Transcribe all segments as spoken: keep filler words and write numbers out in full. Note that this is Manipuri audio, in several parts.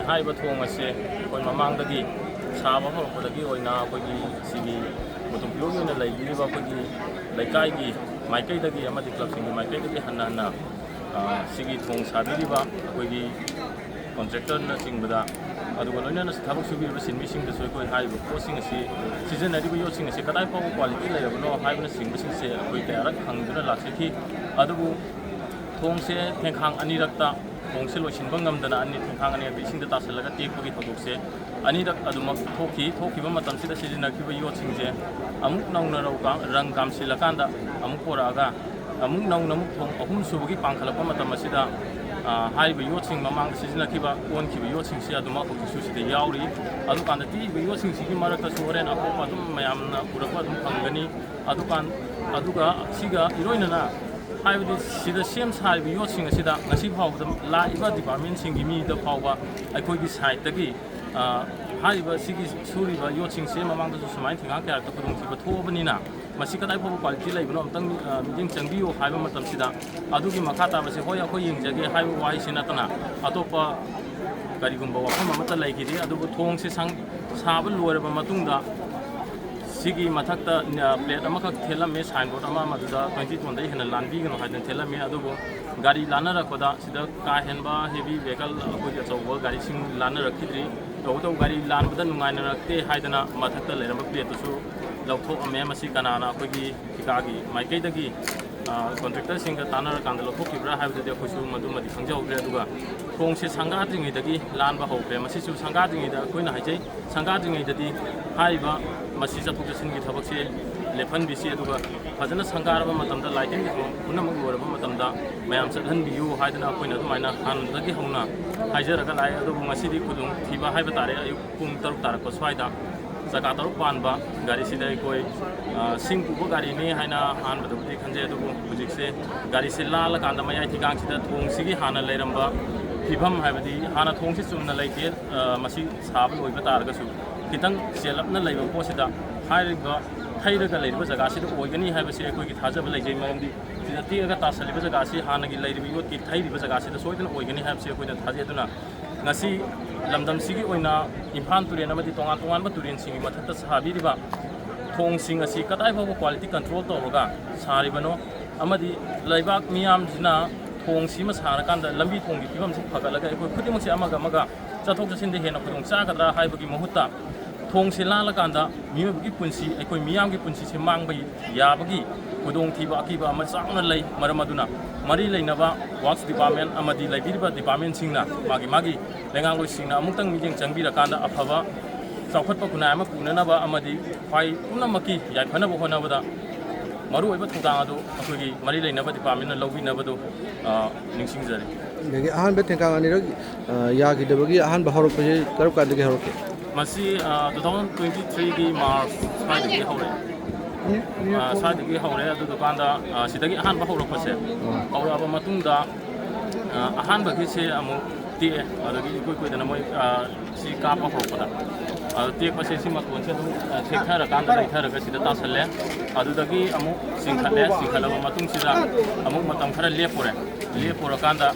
ꯍꯥꯏꯔꯤꯕ ꯊꯣꯡ ꯑꯁꯦ ꯑꯩꯈꯣꯏ ꯃꯃꯥꯡꯗꯒꯤ ꯁꯥꯕ ꯍꯧꯔꯛꯄꯗꯒꯤ ꯑꯣꯏꯅ ꯑꯩꯈꯣꯏꯒꯤ ꯁꯤꯒꯤ ꯃꯣꯇꯣꯝ ꯄꯤꯌꯣꯒꯤ ꯑꯣꯏꯅ ꯂꯩꯕꯤꯔꯤꯕ ꯑꯩꯈꯣꯏꯒꯤ ꯂꯩꯀꯥꯏꯒꯤ ꯃꯥꯏꯀꯩꯗꯒꯤ ꯑꯃꯗꯤ ꯀ꯭ꯂꯕꯁꯤꯡꯒꯤ ꯃꯥꯏꯀꯩꯗꯒꯤ ꯍꯟꯅ ꯍꯟꯅ, ꯑ, ꯁꯤꯒꯤ ꯊꯣꯡ ꯁꯥꯕꯤꯔꯤꯕ ꯑꯩꯈꯣꯏꯒꯤ ꯀꯣꯟꯇ꯭ꯔꯦꯛꯇꯔꯅꯆꯤꯡꯕꯗ, ꯑꯗꯨꯒ ꯂꯣꯏꯅꯅ ꯊꯕꯛ ꯁꯨꯕꯤꯔꯤꯕ ꯁꯤꯟꯃꯤꯁꯤꯡꯗꯁꯨ ꯑꯩꯈꯣꯏ ꯍꯥꯏꯔꯤꯕ ꯄꯣꯠꯁꯤꯡ ꯑꯁꯤ, ꯁꯤꯖꯤꯟꯅꯔꯤꯕ ꯌꯣꯠꯁꯤꯡ ꯑꯁꯤ ꯀꯗꯥꯏ ꯐꯥꯎꯕ ꯀ꯭ꯋꯥꯂꯤꯇꯤ ꯂꯩꯔꯕꯅꯣ ꯍꯥꯏꯕꯅꯆꯤꯡꯕꯁꯤꯡꯁꯦ ꯑꯩꯈꯣꯏ ꯀꯌꯥꯔꯛ ꯍꯪꯗꯨꯅ ꯂꯥꯛꯆꯈꯤ꯫ ꯑꯗꯨꯕꯨ ꯊꯣꯡꯁꯦ ꯊꯦꯡꯈꯥꯡ ꯑꯅꯤꯔꯛꯇ ꯊꯣꯡꯁꯦ ꯂꯣꯏꯁꯤꯟꯕ ꯉꯝꯗꯅ ꯑꯅꯤ, ꯊꯦꯡꯈꯥꯡ ꯑꯅꯤꯔꯛꯇ ꯏꯁꯤꯡꯗ ꯇꯥꯁꯤꯜꯂꯒ ꯇꯦꯛꯄꯒꯤ ꯊꯧꯗꯣꯛꯁꯦ ꯑꯅꯤꯔꯛ ꯑꯗꯨꯃꯛ ꯊꯣꯛꯈꯤ꯫ ꯊꯣꯛꯈꯤꯕ ꯃꯇꯝꯁꯤꯗ ꯁꯤꯖꯤꯟꯅꯈꯤꯕ ꯌꯣꯠꯁꯤꯡꯁꯦ ꯑꯃꯨꯛ ꯅꯧꯅ ꯔꯧ ꯀꯥ-, ꯔꯪ ꯀꯥꯝꯁꯤꯜꯂꯀꯥꯟꯗ ꯑꯃꯨꯛ ꯄꯣꯔꯛꯑꯒ ꯑꯃꯨꯛ ꯅꯧꯅ ꯑꯃꯨꯛ ꯊꯣꯡ ꯑꯍꯨꯝ ꯁꯨꯕꯒꯤ ꯄꯥꯡꯈꯠꯂꯛꯄ ꯃꯇꯝ ꯑꯁꯤꯗ, ꯑ, ꯍꯥꯏꯔꯤꯕ ꯌꯣꯠꯁꯤꯡ, ꯃꯃꯥꯡꯗ ꯁꯤꯖꯤꯟꯅꯈꯤꯕ ꯑꯣꯟꯈꯤꯕ ꯌꯣꯠꯁꯤꯡꯁꯦ ꯑꯗꯨꯃꯛ ꯍꯧꯖꯤꯛꯁꯨ ꯁꯤꯗ ꯌꯥꯎꯔꯤ꯫ ꯑꯗꯨꯀꯥꯟꯗ ꯄꯤꯔꯤꯕ ꯌꯣꯠꯁꯤꯡꯁꯤꯒꯤ ꯃꯔꯛꯇꯁꯨ ꯍꯣꯔꯦꯟ ꯑꯀꯣꯞꯄ ꯑꯗꯨꯝ ꯃꯌꯥꯝꯅ ꯎꯔꯛꯄ ꯑꯗꯨꯝ ꯐꯪꯒꯅꯤ꯫ ꯑꯗꯨꯀꯥꯟ-, ꯑꯗꯨꯒ ꯁꯤꯒ ꯏꯔꯣꯏꯅꯅ ꯍꯥꯏꯕꯗꯤ ꯁꯤꯗ ꯁꯦꯝ ꯁꯥꯔꯤꯕ ꯌꯣꯠꯁꯤꯡ ꯑꯁꯤꯗ ꯉꯁꯤ ꯐꯥꯎꯕꯗ ꯂꯥꯛꯏꯕ ꯗꯤꯄꯥꯔꯠꯃꯦꯟꯁꯤꯡꯒꯤ ꯃꯤꯗ ꯐꯥꯎꯕ ꯑꯩꯈꯣꯏꯒꯤ ꯁꯥꯏꯠꯇꯒꯤ, ꯑ, ꯍꯥꯏꯔꯤꯕ ꯁꯤꯒꯤ ꯁꯨꯔꯤꯕ ꯌꯣꯠꯁꯤꯡꯁꯦ ꯃꯃꯥꯡꯗꯁꯨ ꯁꯨꯃꯥꯏꯅ ꯊꯤꯡꯒꯥꯡ ꯀꯌꯥꯔꯛꯇ ꯈꯨꯗꯣꯡꯊꯤꯕ ꯊꯣꯛꯑꯕꯅꯤꯅ ꯃꯁꯤ ꯀꯗꯥꯏ ꯐꯥꯎꯕ ꯀ꯭ꯋꯥꯂꯤꯇꯤ ꯂꯩꯕꯅꯣ ꯑꯝꯇꯪ, ꯑ, ꯃꯤꯠꯌꯦꯡ ꯆꯪꯕꯤꯌꯨ ꯍꯥꯏꯕ ꯃꯇꯝꯁꯤꯗ ꯑꯗꯨꯒꯤ ꯃꯈꯥ ꯇꯥꯕꯁꯦ, "ꯍꯣꯏ, ꯑꯩꯈꯣꯏ ꯌꯦꯡꯖꯒꯦ" ꯍꯥꯏꯕ ꯋꯥꯍꯩꯁꯤ ꯅꯠꯇꯅ ꯑꯇꯣꯞꯄ ꯀꯔꯤꯒꯨꯝꯕ ꯋꯥꯐꯝ ꯑꯃꯠꯇ ꯂꯩꯈꯤꯗꯦ꯫ ꯑꯗꯨꯕꯨ ꯊꯣꯡꯁꯤ ꯁꯪ-, ꯁꯥꯕ ꯂꯣꯏꯔꯕ ꯃꯇꯨꯡꯗ ꯁꯤꯒꯤ ꯃꯊꯛꯇ, ꯑ, ꯄ꯭ꯂꯦꯠ ꯑꯃꯈꯛ ꯊꯦꯠꯂꯝꯃꯤ, ꯁꯥꯏꯟꯕꯣꯔꯗ ꯑꯃ, ꯃꯗꯨꯗ twenty tonꯗꯒꯤ ꯍꯦꯟꯅ ꯂꯥꯟꯕꯤꯒꯅꯨ ꯍꯥꯏꯗꯅ ꯊꯦꯠꯂꯝꯃꯤ꯫ ꯑꯗꯨꯕꯨ ꯒꯥꯔꯤ ꯂꯥꯟꯅꯔꯛꯄꯗ ꯁꯤꯗ ꯀꯥ ꯍꯦꯟꯕ ꯍꯦꯚꯤ ꯚꯦꯍꯤꯀꯜ, ꯑꯩꯈꯣꯏꯒꯤ ꯑꯆꯧꯕ ꯒꯥꯔꯤꯁꯤꯡ ꯂꯥꯟꯅꯔꯛꯈꯤꯗ꯭ꯔꯤ꯫ ꯇꯧꯕꯇꯕꯨ ꯒꯥꯔꯤ ꯂꯥꯟꯕꯗ ꯅꯨꯡꯉꯥꯏꯅꯔꯛꯇꯦ ꯍꯥꯏꯗꯅ ꯃꯊꯛꯇ ꯂꯩꯔꯝꯕ ꯄ꯭ꯂꯦꯠꯇꯨꯁꯨ ꯂꯧꯊꯣꯛꯑꯝꯃꯦ꯫ ꯃꯁꯤ ꯀꯅꯥꯅ ꯑꯩꯈꯣꯏꯒꯤ ꯊꯤꯀꯥꯒꯤ ꯃꯥꯏꯀꯩꯗꯒꯤ, ꯑ, ꯀꯣꯟꯇ꯭ꯔꯦꯛꯇꯔꯁꯤꯡꯒ ꯇꯥꯟꯅꯔꯀꯥꯟꯗ ꯂꯧꯊꯣꯛꯈꯤꯕ꯭ꯔꯥ ꯍꯥꯏꯕꯗꯨꯗꯤ ꯑꯩꯈꯣꯏꯁꯨ ꯃꯗꯨꯃꯗꯤ ꯈꯪꯖꯍꯧꯗ꯭ꯔꯦ꯫ ꯑꯗꯨꯒ ꯊꯣꯡꯁꯦ ꯁꯪꯒꯥꯗ꯭ꯔꯤꯉꯩꯗꯒꯤ ꯂꯥꯟꯕ ꯍꯧꯈ꯭ꯔꯦ꯫ ꯃꯁꯤꯁꯨ ꯁꯪꯒꯥꯗ꯭ꯔꯤꯉꯩꯗ ꯑꯩꯈꯣꯏꯅ ꯍꯥꯏꯖꯩ, ꯁꯪꯒꯥꯗ꯭ꯔꯤꯉꯩꯗꯗꯤ ꯍꯥꯏꯔꯤꯕ ꯃꯁꯤ ꯆꯠꯊꯣꯛ ꯆꯠꯁꯤꯟꯒꯤ ꯊꯕꯛꯁꯦ ꯂꯦꯞꯍꯟꯕꯤꯁꯤ, ꯑꯗꯨꯒ ꯐꯖꯅ ꯁꯪꯒꯥꯔꯕ ꯃꯇꯝꯗ, ꯂꯥꯏ ꯇꯤꯟꯒꯤ ꯊꯧꯔꯝ ꯄꯨꯝꯅꯃꯛ ꯂꯣꯏꯔꯕ ꯃꯇꯝꯗ ꯃꯌꯥꯝ ꯆꯠꯍꯟꯕꯤꯌꯨ ꯍꯥꯏꯗꯅ ꯑꯩꯈꯣꯏꯅ ꯑꯗꯨꯃꯥꯏꯅ ꯍꯥꯟꯅꯗꯒꯤ ꯍꯧꯅ ꯍꯥꯏꯖꯔꯒ ꯂꯥꯛꯑꯦ꯫ ꯑꯗꯨꯕꯨ ꯉꯁꯤꯗꯤ ꯈꯨꯗꯣꯡꯊꯤꯕ ꯍꯥꯏꯕ ꯇꯥꯔꯦ, ꯑꯌꯨꯛ ꯄꯨꯡ ꯇꯔꯨꯛ ꯇꯥꯔꯛꯄ ꯁ꯭ꯋꯥꯏꯗ ꯆꯀꯥ ꯇꯔꯨꯛ ꯄꯥꯟꯕ ꯒꯥꯔꯤꯁꯤꯗ ꯑꯩꯈꯣꯏ, ꯑ, ꯁꯤꯡ ꯄꯨꯕ ꯒꯥꯔꯤꯅꯤ ꯍꯥꯏꯅ ꯑꯍꯥꯟꯕꯗꯕꯨꯗꯤ ꯈꯟꯖꯩ, ꯑꯗꯨꯕꯨ ꯍꯧꯖꯤꯛꯁꯦ ꯒꯥꯔꯤꯁꯦ ꯂꯥꯜꯂꯀꯥꯟꯗ ꯃꯌꯥꯏ ꯊꯤꯒꯥꯡꯁꯤꯗ ꯊꯣꯡꯁꯤꯒꯤ ꯍꯥꯟꯅ ꯂꯩꯔꯝꯕ ꯐꯤꯕꯝ, ꯍꯥꯏꯕꯗꯤ ꯍꯥꯟꯅ ꯊꯣꯡꯁꯤ ꯆꯨꯝꯅ ꯂꯩꯇꯦ, ꯑ, ꯃꯁꯤ ꯁꯥꯕ ꯂꯣꯏꯕ ꯇꯥꯔꯒꯁꯨ ꯈꯤꯇꯪ ꯆꯦꯜꯂꯞꯅ ꯂꯩꯕ ꯄꯣꯠꯁꯤꯗ ꯍꯥꯏꯔꯤꯕ ꯊꯩꯔꯒ ꯂꯩꯔꯤꯕ ꯖꯒꯥꯁꯤꯗ ꯑꯣꯏꯒꯅꯤ ꯍꯥꯏꯕꯁꯤ ꯑꯩꯈꯣꯏꯒꯤ ꯊꯥꯖꯕ ꯂꯩꯖꯩ꯫ ꯃꯔꯝꯗꯤ ꯁꯤꯗ ꯇꯦꯛꯑꯒ ꯇꯥꯁꯜꯂꯤꯕ ꯖꯒꯥꯁꯤ ꯍꯥꯟꯅꯒꯤ ꯂꯩꯔꯤꯕ ꯌꯣꯠꯀꯤ ꯊꯩꯔꯤꯕ ꯖꯒꯥꯁꯤꯗ ꯁꯣꯏꯗꯅ ꯑꯣꯏꯒꯅꯤ ꯍꯥꯏꯕꯁꯤ ꯑꯩꯈꯣꯏꯅ ꯊꯥꯖꯩ꯫ ꯑꯗꯨꯅ ꯉꯁꯤ ꯂꯝꯗꯝꯁꯤꯒꯤ ꯑꯣꯏꯅ ꯏꯝꯐꯥꯜ ꯇꯨꯔꯦꯜ ꯑꯃꯗꯤ ꯇꯣꯉꯥꯟ ꯇꯣꯉꯥꯟꯕ ꯇꯨꯔꯦꯜꯁꯤꯡꯒꯤ ꯃꯊꯛꯇ ꯁꯥꯕꯤꯔꯤꯕ ꯊꯣꯡꯁꯤꯡ ꯑꯁꯤ ꯀꯗꯥꯏ ꯐꯥꯎꯕ quality control ꯇꯧꯔꯒ ꯁꯥꯔꯤꯕꯅꯣ, ꯑꯃꯗꯤ ꯂꯩꯕꯥꯛ ꯃꯤꯌꯥꯝꯁꯤꯅ ꯊꯣꯡꯁꯤꯃ ꯁꯥꯔꯀꯥꯟꯗ ꯂꯝꯕꯤ ꯊꯣꯡꯒꯤ ꯐꯤꯕꯝꯁꯤ ꯐꯒꯠꯂꯒ ꯑꯩꯈꯣꯏ ꯈꯨꯗꯤꯡꯃꯛꯁꯦ ꯑꯃꯒ ꯑꯃꯒ ꯆꯠꯊꯣꯛ ꯆꯠꯁꯤꯟꯗ ꯍꯦꯟꯅ ꯈꯨꯗꯣꯡ ꯆꯥꯒꯗ꯭ꯔꯥ ꯍꯥꯏꯕꯒꯤ ꯃꯍꯨꯠꯇ, ꯊꯣꯡꯁꯤ ꯂꯥꯜꯂꯀꯥꯟꯗ ꯃꯤꯑꯣꯏꯕꯒꯤ ꯄꯨꯟꯁꯤ, ꯑꯩꯈꯣꯏ ꯃꯤꯌꯥꯝꯒꯤ ꯄꯨꯟꯁꯤꯁꯦ ꯃꯥꯡꯕ ꯌꯥꯕꯒꯤ ꯈꯨꯗꯣꯡꯊꯤꯕ ꯑꯀꯤꯕ ꯑꯃ ꯆꯥꯎꯅ ꯂꯩ꯫ ꯃꯔꯝ ꯑꯗꯨꯅ ꯃꯔꯤ ꯂꯩꯅꯕ ꯋꯥꯔꯛꯁ ꯗꯤꯄꯥꯔꯠꯃꯦꯟ ꯑꯃꯗꯤ ꯂꯩꯕꯤꯔꯤꯕ ꯗꯤꯄꯥꯔꯠꯃꯦꯟꯁꯤꯡꯅ ꯃꯥꯒꯤ ꯃꯥꯒꯤ ꯂꯩꯉꯥꯛꯂꯣꯏꯁꯤꯡꯅ ꯑꯃꯨꯛꯇꯪ ꯃꯤꯠꯌꯦꯡ ꯆꯪꯕꯤꯔꯀꯥꯟꯗ ꯑꯐꯕ ꯆꯥꯎꯈꯠꯄ ꯈꯨꯟꯅꯥꯏ ꯑꯃ ꯄꯨꯅꯅꯕ ꯑꯃꯗꯤ ꯈ꯭ꯋꯥꯏ ꯄꯨꯝꯅꯃꯛꯀꯤ ꯌꯥꯏꯐꯅꯕ ꯍꯣꯠꯅꯕꯗ ꯃꯔꯨꯑꯣꯏꯕ ꯊꯧꯗꯥꯡ ꯑꯗꯨ ꯑꯩꯈꯣꯏꯒꯤ ꯃꯔꯤ ꯂꯩꯅꯕ ꯗꯤꯄꯥꯔꯠꯃꯦꯟꯅ ꯂꯧꯕꯤꯅꯕꯗꯨ, ꯑ, ꯅꯤꯡꯁꯤꯡꯖꯔꯤ꯫ ꯑꯗꯒꯤ ꯑꯍꯥꯟꯕ ꯊꯦꯡꯀꯥ ꯑꯅꯤꯔꯛ, ꯑ, ꯌꯥꯈꯤꯗꯕꯒꯤ ꯑꯍꯥꯟꯕ ꯍꯧꯔꯛꯄꯁꯤ ꯀꯔꯝ ꯀꯥꯟꯗꯒꯤ ꯍꯧꯔꯛꯀꯦ? ꯃꯁꯤ, ꯑ, two thousand twenty three ꯒꯤ March ꯁ꯭ꯋꯥꯏꯗꯒꯤ ꯍꯧꯔꯛꯑꯦ꯫ ꯑ, ꯁ꯭ꯋꯥꯏꯗꯒꯤ ꯍꯧꯔꯦ꯫ ꯑꯗꯨꯗꯨꯀꯥꯟꯗ, ꯑ, ꯁꯤꯗꯒꯤ ꯑꯍꯥꯟꯕ ꯍꯧꯔꯛꯄꯁꯦ, ꯍꯧꯔꯛꯑꯕ ꯃꯇꯨꯡꯗ, ꯑ, ꯑꯍꯥꯟꯕꯒꯤꯁꯦ ꯑꯃꯨꯛ ꯇꯦꯛꯑꯦ, ꯑꯗꯒꯤ ꯏꯀꯨꯏ ꯀꯨꯏꯗꯅ ꯃꯣꯏ, ꯑ, ꯁꯤ ꯀꯥꯞꯄ ꯍꯧꯔꯛꯄꯗ, ꯑꯗꯣ ꯇꯦꯛꯄꯁꯦ ꯁꯤ ꯃꯇꯣꯟꯁꯦ ꯑꯗꯨꯝ, ꯑ, ꯊꯦꯛꯊꯔꯀꯥꯟꯗ ꯂꯩꯊꯔꯒ ꯁꯤꯗ ꯇꯥꯁꯜꯂꯦ꯫ ꯑꯗꯨꯗꯒꯤ ꯑꯃꯨꯛ ꯆꯤꯡꯈꯠꯂꯦ, ꯆꯤꯡꯈꯠꯂꯕ ꯃꯇꯨꯡꯁꯤꯗ ꯑꯃꯨꯛ ꯃꯇꯝ ꯈꯔ ꯂꯦꯞꯄꯨꯔꯦ꯫ ꯂꯦꯞꯄꯨꯔꯀꯥꯟꯗ,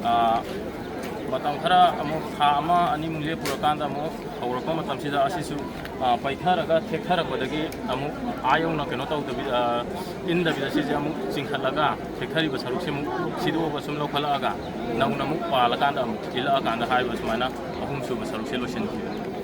ꯑ, ꯃꯇꯝ ꯈꯔ ꯑꯃꯨꯛ ꯊꯥ ꯑꯃ ꯑꯅꯤꯃꯨꯛ ꯂꯦꯞꯄꯨꯔꯀꯥꯟꯗ ꯑꯃꯨꯛ ꯍꯧꯔꯛꯄ ꯃꯇꯝꯁꯤꯗ ꯑꯁꯤꯁꯨ, ꯑ, ꯄꯩꯊꯔꯒ ꯊꯦꯛꯊꯔꯛꯄꯗꯒꯤ ꯑꯃꯨꯛ ꯑꯥ ꯌꯧꯅ ꯀꯩꯅꯣ ꯇꯧꯗꯕꯤ, ꯑ, ꯏꯟꯗꯕꯤꯗ ꯁꯤꯁꯦ ꯑꯃꯨꯛ ꯆꯤꯡꯈꯠꯂꯒ ꯊꯦꯛꯊꯔꯤꯕ ꯁꯔꯨꯛꯁꯦ ꯑꯃꯨꯛ ꯁꯤꯗꯣꯛꯑꯒ ꯁꯨꯝ ꯂꯧꯈꯠꯂꯛꯑꯒ ꯅꯧꯅ ꯑꯃꯨꯛ ꯄꯥꯜꯂꯀꯥꯟꯗ ꯑꯃꯨꯛ ꯏꯜꯂꯛꯑꯀꯥꯟꯗ ꯍꯥꯏꯔꯤꯕ ꯁꯨꯃꯥꯏꯅ ꯑꯍꯨꯝꯁꯨꯕ ꯁꯔꯨꯛꯁꯦ ꯂꯣꯏꯁꯤꯟꯈꯤ꯫